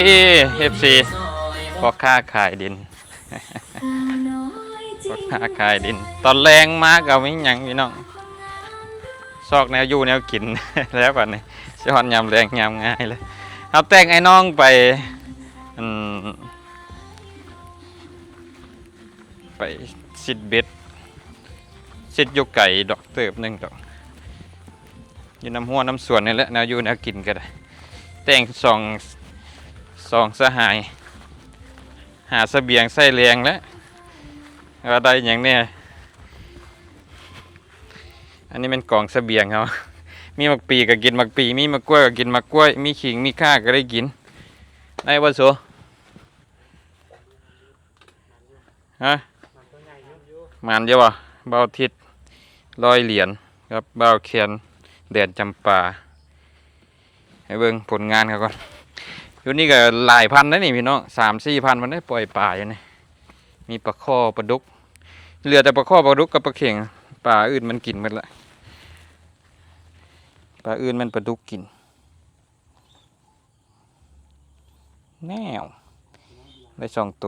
ເອ ເອັຟຊີ ພໍ່ຄ້າຂາຍດິນ ພໍ່ຄ້າຂາຍດິນ ຕອນແລງມາກໍມີຫຍັງພີ່ນ້ອງ ຊອກແນວຢູ່ແນວກິນ ແລ້ວບັດນີ້ຊິຮອດຍາມແລງຍາມງາຍແລ້ວ ເຮົາແຕ່ງອ້າຍນ້ອງໄປ ອັນ ໄປຊິດເບັດ ຊິດຢູ່ໄກດອກ ເຕີບໜຶ່ງດອກ ຢູ່ນຳຮົ້ວນຳສວນນີ້ແຫຼະ ແນວຢູ່ແນວກິນກໍໄດ້ ແຕ່ງສອງ ສອງສະຫາຍ ຫາສະບຽງໃສ່ແລງແຫຼະ ວ່າໄດ້ຫຍັງແດ່. ອັນນີ້ແມ່ນກອງສະບຽງເຮົາ ມີໝາກປີກໍກິນໝາກປີ ມີໝາກກ້ວຍກໍກິນໝາກກ້ວຍ ມີຂີງມີຂ່າກໍໄດ້ກິນ ໄດ້ບໍ່ໂສ? ຮະ ໝານຢູ່ບໍ່? ບ່າວທິດ ຮ້ອຍຫຼຽນ ກັບບ່າວແຄນ ແດນຈຳປາ ໃຫ້ເບິ່ງຜົນງານເຂົາກ່ອນ ຢູ່ນີ້ກໍຫຼາຍພັນນະນີ້ພີ່ນ້ອງ ສາມສີ່ພັນພຸ້ນເດ້ ປ່ອຍປາຢູ່ນີ້ ມີປາຄໍ່ປາດຸກ ເຫຼືອແຕ່ປາຄໍ່ປາດຸກກັບປາເຂັງ ປາອື່ນມັນກິນໝົດລະ ປາອື່ນມັນປາດຸກກິນ. ແນວ ໄດ້ສອງໂຕ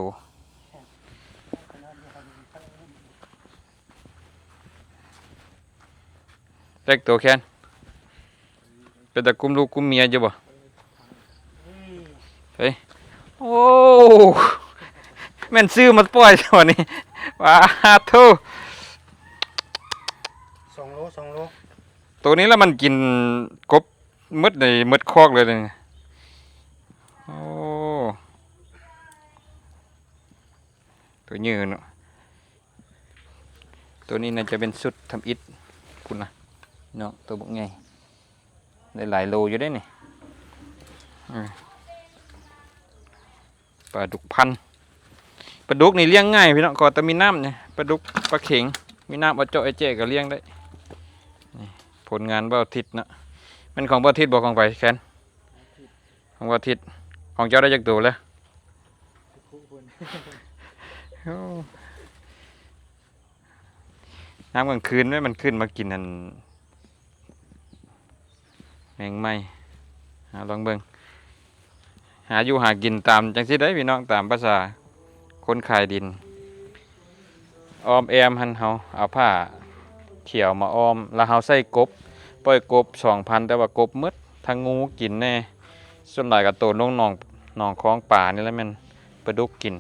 ຈັກໂຕແຄນ ເປັນຕາກຸມລູກກຸມເມຍຢູ່ບໍ່? ເອີຍ ໂອ້ ແມ່ນຊື້ມາປ່ອຍຊະວະນີ້ ປາໂທ້ ສອງໂລ ສອງໂລ ໂຕນີ້ລະມັນກິນກົບ ໝົດໃນ ໝົດຄອກເລີຍນີ້ ໂອ້ ໂຕໃຫຍ່ເນາະ ໂຕນີ້ໜ້າຈະເປັນຊຸດທຳອິດພຸ້ນນະເນາະ ໂຕບັກໃຫຍ່ ໄດ້ຫຼາຍໂລຢູ່ເດ້ນີ້ ເອີ ປາດຸກພັນ ປາດຸກນີ້ລ້ຽງງ່າຍພີ່ນ້ອງ ຂໍແຕ່ມີນ້ຳນີ້ ປາດຸກ ປາເຂັງ ມີນ້ຳເອົາເຈາະເອົາແຈະກໍລ້ຽງໄດ້ ນີ້ ຜົນງານບ່າວທິດເນາະ ແມ່ນຂອງບ່າວທິດບໍ່ ຂອງໃຜແຄນ? ຂອງບ່າວທິດ ຂອງເຈົ້າໄດ້ຈັກໂຕແລ້ວ? ໂອ້ ຍາມກາງຄືນເດ້ ມັນຂຶ້ນມາກິນອັນ ແມງໄມ້ ເອົາລອງເບິ່ງ ຫາຢູ່ຫາກິນຕາມຈັ່ງຊີ້ເດ້ພີ່ນ້ອງ ຕາມພາສາຄົນຂາຍດິນ ອ້ອມແອ້ມຫັ້ນ ເຮົາເອົາຜ້າຂຽວມາອ້ອມ ແລ້ວເຮົາໃສ່ກົບ ປ່ອຍກົບສອງພັນ ແຕ່ວ່າກົບໝົດ ທັງງູກິນແດ່ ສ່ວນຫຼາຍກໍໂຕລົງໜອງ ໜອງຄອງປານີ້ແຫຼະ ແມ່ນປາດຸກກິນ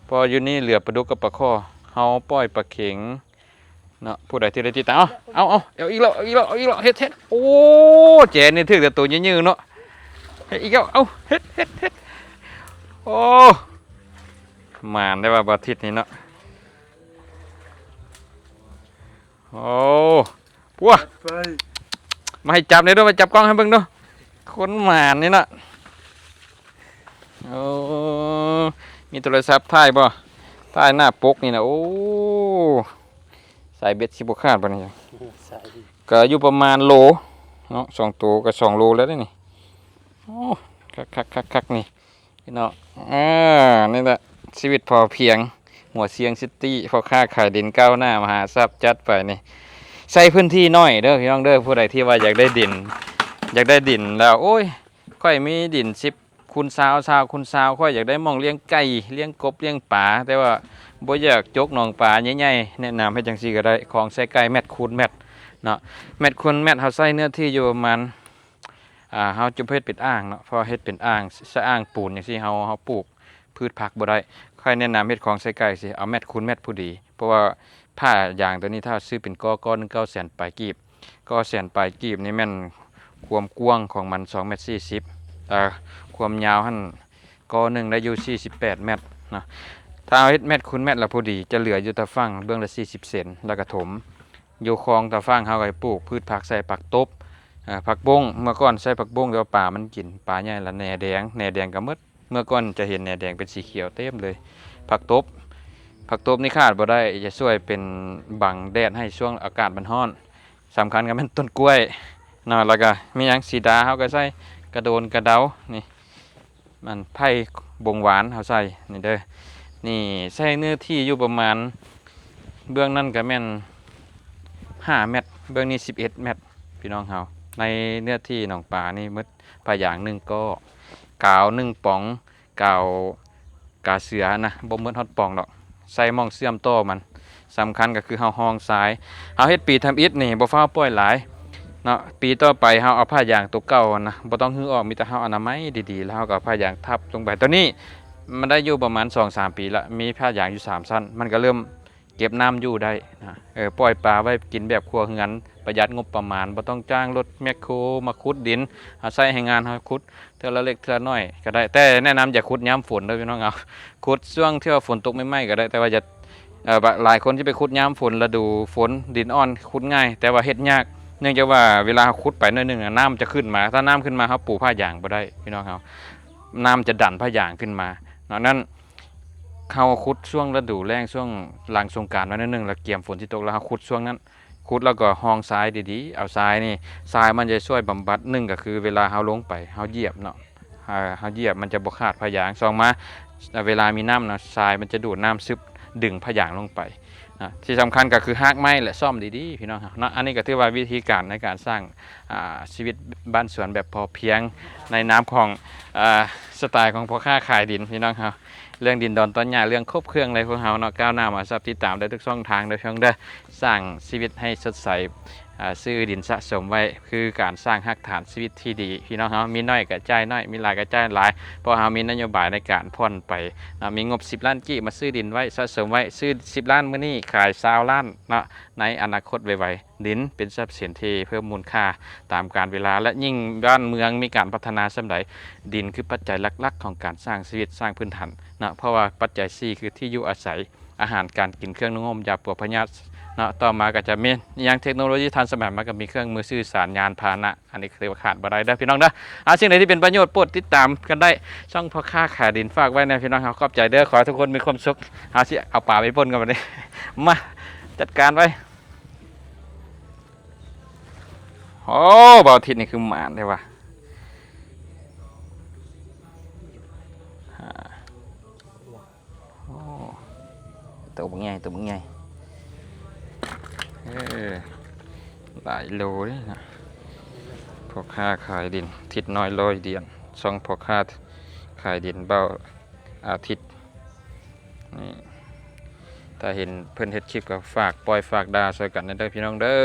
ເພາະຢູ່ນີ້ເຫຼືອປາດຸກກັບປາຄໍ່ ເຮົາປ່ອຍປາເຂັງ ເນາະ ຜູ້ໃດທີ່ໄດ້ຕິດຕາມ ເອົາ ເອົາ ເອົາ ເອົາອີກແລ້ວ ເອົາອີກແລ້ວ ເອົາອີກແລ້ວ ເຮັດ ເຮັດ ໂອ້ ແຈນີ້ຖືກແຕ່ໂຕໃຫຍ່ໆເນາະ ເຮັດອີກແລ້ວ ເອົາ ເຮັດ ເຮັດ ເຮັດ ໂອ້ ໝານໄດ້ວ່າ ບໍ່ທິດນີ້ເນາະ ໂອ້ ປົວ ໄປ ມາໃຫ້ຈັບແດ່ເດີ ມາຈັບກ້ອງໃຫ້ເບິ່ງເດີ ຄົນໝານນີ້ເນາະ ໂອ້ ມີໂທລະສັບຖ່າຍບໍ່? ຖ່າຍໜ້າປົກນີ້ນະ ໂອ້ ສາຍເບັດຊິບໍ່ຂາດປານນີ້ ສາຍ ກໍຢູ່ປະມານໂລເນາະ ສອງໂຕກໍສອງໂລແລ້ວເດ້ນີ້ ໂອ້ ຄັກໆໆໆ ນີ້ພີ່ນ້ອງ ອ່າ ນີ້ແຫຼະຊີວິດພໍພຽງ ຫົວຊຽງຊິຕີ້ ພໍ່ຄ້າຂາຍດິນກ້າວໜ້າມະຫາຊັບ ຈັດໄປນີ້ ໃຊ້ພື້ນທີ່ໜ້ອຍເດີພີ່ນ້ອງເດີ ຜູ້ໃດທີ່ວ່າຢາກໄດ້ດິນ ຢາກໄດ້ດິນແລ້ວ ໂອ້ຍ ຂ້ອຍມີດິນສິບຄູນຊາວ ຊາວຄູນຊາວ ຂ້ອຍຢາກໄດ້ໝ່ອງລ້ຽງໄກ່ ລ້ຽງກົບ ລ້ຽງປາ ແຕ່ວ່າບໍ່ຢາກຈົກໜອງປາໃຫຍ່ໆ ແນະນຳເຮັດຈັ່ງຊີ້ກໍໄດ້ ຄອງໃສ່ໄກ່ແມັດຄູນແມັດເນາະ ແມັດຄູນແມັດ ເຮົາໃຊ້ເນື້ອທີ່ຢູ່ປະມານ ອ່າ ເຮົາຈະບໍ່ເຮັດເປັນອ່າງເນາະ ເພາະເຮັດເປັນອ່າງ ສະອ່າງປູນຈັ່ງຊີ້ ເຮົາ ເຮົາປູກພືດຜັກບໍ່ໄດ້ ຂ້ອຍແນະນຳເຮັດຄອງໃສ່ໄກ່ຊີ້ ເອົາແມັດຄູນແມັດພໍດີ ເພາະວ່າຜ້າຢາງໂຕນີ້ ຖ້າຊື້ເປັນກໍ ກໍໜຶ່ງເກົ້າແສນປາຍກີບ ກໍແສນປາຍກີບນີ້ແມ່ນຄວາມກວ້າງຂອງມັນສອງແມັດສີ່ສິບ ແຕ່ຄວາມຍາວຫັ້ນ ກໍໜຶ່ງໄດ້ຢູ່ສີ່ສິບແປດແມັດເນາະ ຖ້າເຮົາເຮັດແມັດຄູນແມັດລະພໍດີ ຈະເຫຼືອຢູ່ຕາຝັ່ງເບື້ອງລະສີ່ສິບເຊັນ ລະກະຖົມ ຢູ່ຄອງຕາຝັ່ງເຮົາກໍປູກພືດຜັກໃສ່ ຜັກຕົບ ເອີ ຜັກບົ້ງ ເມື່ອກ່ອນໃສ່ຜັກບົ້ງ ແຕ່ວ່າປາມັນກິນ ປາໃຫຍ່ລະແໜແດງ ແໜແດງກໍໝົດ ເມື່ອກ່ອນຈະເຫັນແໜແດງເປັນສີຂຽວເຕັມເລີຍ ຜັກຕົບ ຜັກຕົບນີ້ຂາດບໍ່ໄດ້ ຈະຊ່ວຍເປັນບັງແດດໃຫ້ຊ່ວງອາກາດມັນຮ້ອນ ສຳຄັນກໍແມ່ນຕົ້ນກ້ວຍເນາະ ລະກະມີຫຍັງ ສີດາເຮົາກໍໃສ່ ກະໂດນກະເດົາ ນີ້ ມັນໄຜ່ບົງຫວານເຮົາໃສ່ນີ້ເດີ ນີ້ໃສ່ເນື້ອທີ່ຢູ່ປະມານ ເບື້ອງນັ້ນກໍແມ່ນຫ້າແມັດ ເບື້ອງນີ້ສິບເອັດແມັດ ພີ່ນ້ອງເຮົາ ໃນເນື້ອທີ່ໜອງປານີ້ໝົດ ຜ້າຢາງໜຶ່ງກໍ ກາວໜຶ່ງປ່ອງ ກາວກາເສືອນະ ບໍ່ໝົດຮອດປ່ອງດອກ ໃສ່ໝ່ອງເຊື່ອມຕໍ່ມັນ. ສຳຄັນກໍຄືເຮົາຮອງຊາຍ ເຮົາເຮັດປີທຳອິດນີ້ ບໍ່ຟ້າວປ່ອຍຫຼາຍເນາະ. ປີຕໍ່ໄປເຮົາເອົາຜ້າຢາງຕົວເກົ່ານະ ບໍ່ຕ້ອງຮື້ອອກ ມີແຕ່ເຮົາອະນາໄມດີໆ ແລ້ວເຮົາກໍເອົາຜ້າຢາງທັບລົງໄປ. ຕົວນີ້ມັນໄດ້ຢູ່ປະມານສອງສາມປີລະ ມີຜ້າຢາງຢູ່ສາມຊັ້ນ ມັນກໍເລີ່ມເກັບນ້ຳຢູ່ໄດ້ນະ. ເອີ ປ່ອຍປາໄວ້ກິນແບບຄົວເຮືອນ ປະຢັດງົບປະມານ ບໍ່ຕ້ອງຈ້າງລົດແມັກໂຄມາຂຸດດິນ ເຮົາໃຊ້ແຮງງານເຮົາຂຸດ ເທື່ອລະເລັກເທື່ອລະໜ້ອຍກໍໄດ້ ແຕ່ແນະນຳຢ່າຂຸດຍາມຝົນເດີພີ່ນ້ອງເຮົາ. ຂຸດຊ່ວງທີ່ວ່າຝົນຕົກໃໝ່ໆກໍໄດ້ ແຕ່ວ່າຢ່າ ເອີ ບາ ຫຼາຍຄົນຊິໄປຂຸດຍາມຝົນ ລະດູຝົນດິນອ່ອນຂຸດງ່າຍ ແຕ່ວ່າເຮັດຍາກ ເນື່ອງຈາກວ່າເວລາເຮົາຂຸດໄປໜ້ອຍໜຶ່ງ ນ້ຳຈະຂຶ້ນມາ ຖ້ານ້ຳຂຶ້ນມາເຮົາປູຜ້າຢາງບໍ່ໄດ້ພີ່ນ້ອງເຮົາ ນ້ຳຈະດັນຜ້າຢາງຂຶ້ນມາເນາະ. ນັ້ນ ເຮົາຂຸດຊ່ວງລະດູແລ້ງ ຊ່ວງຫຼັງສົງການມາໜ້ອຍໜຶ່ງ ແລ້ວກຽມຝົນຊິຕົກ ແລ້ວເຮົາຂຸດຊ່ວງນັ້ນ ຂຸດແລ້ວກໍຮອງຊາຍດີໆ ເອົາຊາຍນີ້ ຊາຍມັນຈະຊ່ວຍບຳບັດ ໜຶ່ງກໍຄືເວລາເຮົາລົງໄປ ເຮົາຢຽບເນາະ ເຮົາຢຽບມັນຈະບໍ່ຂາດຜ້າຢາງ ສອງມາ ເວລາມີນ້ຳນະ ຊາຍມັນຈະດູດນ້ຳຊຶບດຶງຜ້າຢາງລົງໄປນະ. ທີ່ສຳຄັນກໍຄືຮາກໄມ້ແຫຼະ ສ້ອມດີໆ ພີ່ນ້ອງເຮົາເນາະ. ອັນນີ້ກໍຖືວ່າວິທີການໃນການສ້າງ ອ່າ ຊີວິດບ້ານສວນແບບພໍພຽງ ໃນນາມຂອງ ອ່າ ສະໄຕຂອງພໍ່ຄ້າຂາຍດິນ ພີ່ນ້ອງເຮົາ. ເລື່ອງດິນດອນຕອນຫຍ້າ ເລື່ອງຄົບເຄື່ອງໃນພວກເຮົາເນາະ ກ້າວໜ້າມາຊອບ ຕິດຕາມໄດ້ທຸກຊ່ອງທາງເດີພີ່ນ້ອງເດີ. ສ້າງຊີວິດໃຫ້ສົດໃສ ອ່າ ຊື້ດິນສະສົມໄວ້ ຄືການສ້າງຮາກຖານຊີວິດທີ່ດີ ພີ່ນ້ອງເຮົາ. ມີໜ້ອຍກໍຈ່າຍໜ້ອຍ ມີຫຼາຍກໍຈ່າຍຫຼາຍ ເພາະເຮົາມີນະໂຍບາຍໃນການຜ່ອນໄປເນາະ. ມີງົບສິບລ້ານກີບມາຊື້ດິນໄວ້ ສະສົມໄວ້ ຊື້ສິບລ້ານມື້ນີ້ ຂາຍຊາວລ້ານເນາະ ໃນອະນາຄົດໄວໆ. ດິນເປັນຊັບສິນທີ່ເພີ່ມມູນຄ່າຕາມການເວລາ ແລະ ຍິ່ງບ້ານເມືອງມີການພັດທະນາສ່ຳໃດ ດິນຄືປັດໄຈຫຼັກໆຂອງການສ້າງຊີວິດ ສ້າງພື້ນຖານເນາະ ເພາະວ່າປັດໄຈສີ່ຄືທີ່ຢູ່ອາໄສ ອາຫານການກິນ ເຄື່ອງນຸ່ງຫົ່ມ ຢາປົວພະຍາດເນາະ. ຕໍ່ມາກໍຈະມີຫຍັງ ເທັກໂນໂລຢີທັນສະໄໝ ມັນກໍມີເຄື່ອງມືສື່ສານ ຍານພາຫະນະ ອັນນີ້ຖືວ່າຂາດບໍ່ໄດ້ເດີພີ່ນ້ອງເດີ. ອາ ສິ່ງໃດທີ່ເປັນປະໂຫຍດ ໂປດຕິດຕາມກັນໄດ້ ຊ່ອງພໍ່ຄ້າຂາຍດິນ ຝາກໄວ້ແນ່ພີ່ນ້ອງເຮົາ. ຂອບໃຈເດີ ຂໍໃຫ້ທຸກຄົນມີຄວາມສຸກ. ເຮົາຊິເອົາປາໄປປົ່ນກັນບັດນີ້ ມາ ຈັດການໄວ້. ໂອ້ ບ່າວທິດນີ້ຄືໝານແທ້ວ່າ ໂອ້ ໂຕບັກໃຫຍ່ ໂຕບັກໃຫຍ່ ເອີ ຫຼາຍໂລເດ້ນະ. ພໍ່ຄ້າຂາຍດິນ ທິດນ້ອຍລອຍດຽນ ຊ່ອງພໍ່ຄ້າຂາຍດິນ ບ່າວອາທິດນີ້. ຖ້າເຫັນເພິ່ນເຮັດຄລິບກໍຝາກປ່ອຍຝາກດ່າຊ່ອຍກັນແດ່ເດີພີ່ນ້ອງເດີ.